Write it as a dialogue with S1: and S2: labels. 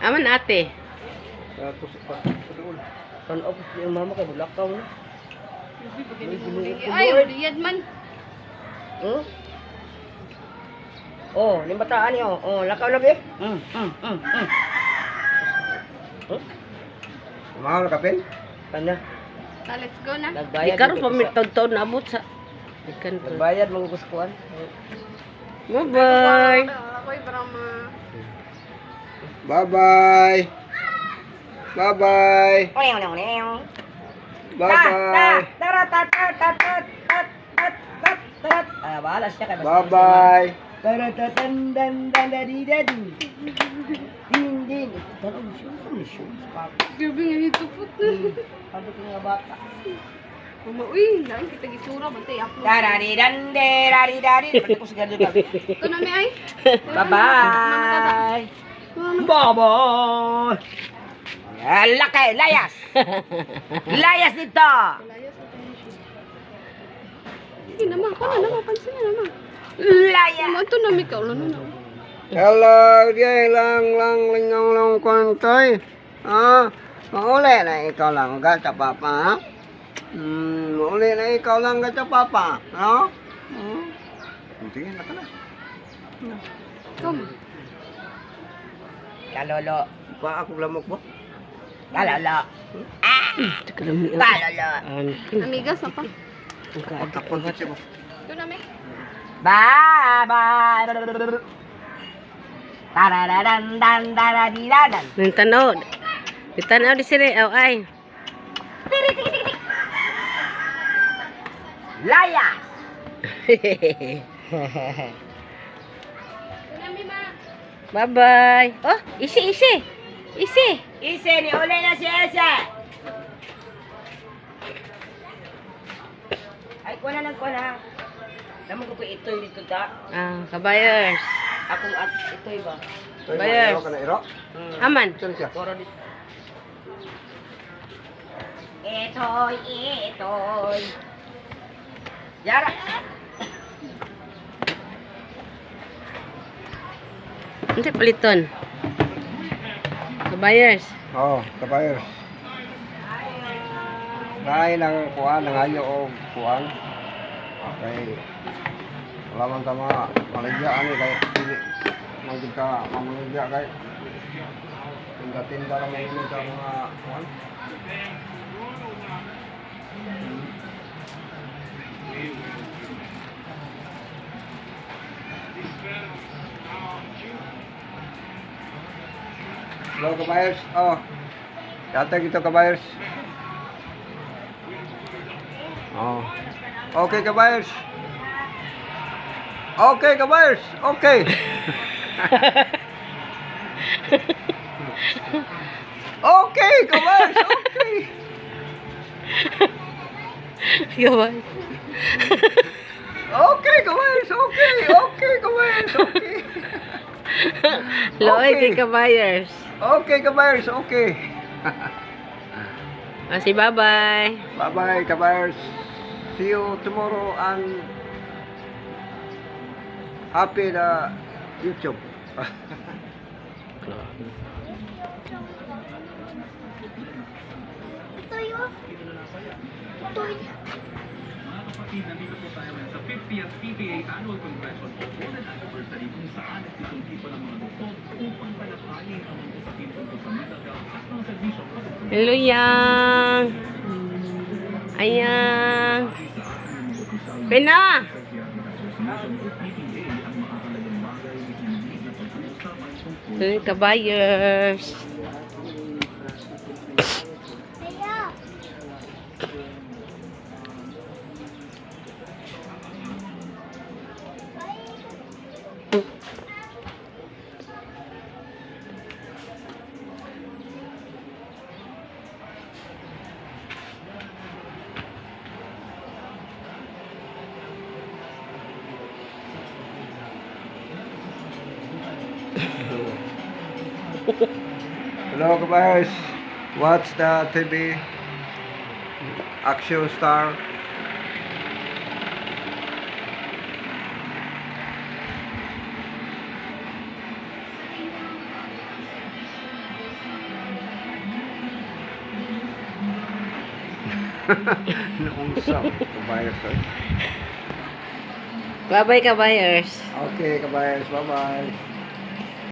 S1: Aman ate.
S2: Tapos pa doon.
S3: Turn off yung mama kay bulakaw na.
S4: Ay, riyad man.
S3: Oh, ning bataan ni oh. Oh, lakaw na be.
S2: Mahal ka pen?
S3: Kana.
S4: Ta, let's go na.
S3: Nagbayad.
S1: Di karon
S3: mo
S1: pa
S3: ko
S1: mi
S3: sa-
S1: taon naabot sa. Ikan ko.
S3: Nagbayad mo ko sa kuan.
S1: Bye-bye.
S4: Ako'y brahma.
S2: Bye-bye. Bye-bye. Bye-bye.
S3: Tara ta ta ta ta ta ta ta ta. Ah, bahala siya kay basta.
S2: Bye-bye.
S3: Tara ta tan dan dan da di da di. Ding ding. Tara siya sa siya.
S4: Grabe nga hitupot na.
S3: Pado ko nga bata.
S4: Mama, uy, lain kita gitsura, bantay upload.
S3: Da di dan de da di da di. Pati ko siguro dito.
S4: Ito na mi ay.
S3: Bye-bye. Bye-bye. Laki, layas. Layas dito.
S4: Hindi naman, ako na naman, pansin na naman.
S3: Layas.
S4: Mama, ito na mi ka, ulo na na.
S2: Hello, di lang lang lingong lang kontoy. Ah, mauli na ikaw lang ga sa papa. Ha? Mauli na ikaw lang ga sa papa. No? Sige, naka na.
S4: Come.
S3: Kalolo.
S2: Pa ako lamok mo.
S3: Kalolo. Kalolo.
S4: Amigas na pa.
S2: Pagkapon siya mo.
S4: Ito na mi.
S3: Bye-bye. Tarararan dan daradidadan.
S1: Nang tanaw. Tanaw di sila aw ay.
S3: Layas.
S4: Ito na mi, ma.
S1: Bye-bye. Oh, isi isi. Isi.
S3: Ise ni uli na si Ese. Ay, kuha na lang, kuha na. Naman ko ko itoy dito ta.
S1: Ah, kabayers.
S3: Akong at itoy ba?
S2: Toy,
S1: Bayers.
S2: iro ka na iro.
S1: Aman.
S2: Saan siya?
S3: Koro dito. Itoy, itoy. Yara.
S1: Unsa paliton? Kabayers.
S2: Oo, oh, kabayers. Lain ang kuan, ang ayo o kuan. Okay. Wala man ta mga maligya ani kay dili man gid ka mamaligya kay tinda-tinda ra man ini sa mga kuan. Hello, kabayers. Oh. Yata gitu kabayers. Oh. Okay, kabayers. Okay, kabayers. Okay. Okay, kabayers. Okay.
S1: Gabay.
S2: Okay, kabayers. Okay. Okay, kabayers. Okay.
S1: Loy
S2: Okay.
S1: kay kabayers.
S2: Okay, kabayers. Okay.
S1: Ah, si bye-bye.
S2: Bye-bye, kabayers. See you tomorrow and happy the YouTube.
S5: Ito yun. Ito yun.
S6: Mga kapatid, nandito po tayo ngayon sa 50th PPA Annual Convention o Golden Anniversary kung saan nagtitungkipan ang mga doktor upang talakayin ang mga usapin tungkol sa mental health at mga serbisyo patungkol
S1: Hello, Yang. Ayan. Pena.
S6: sa Psychiatric Association o PPA ang makakalagang bagay na hindi na pag-uusapan tungkol
S1: Ito yung kabayers.
S5: Kaya.
S2: Hello, kabayers. Watch the TV. Action Star. Noong sa kabayers, eh.
S1: Bye-bye, kabayers.
S2: Okay, kabayers. Bye-bye.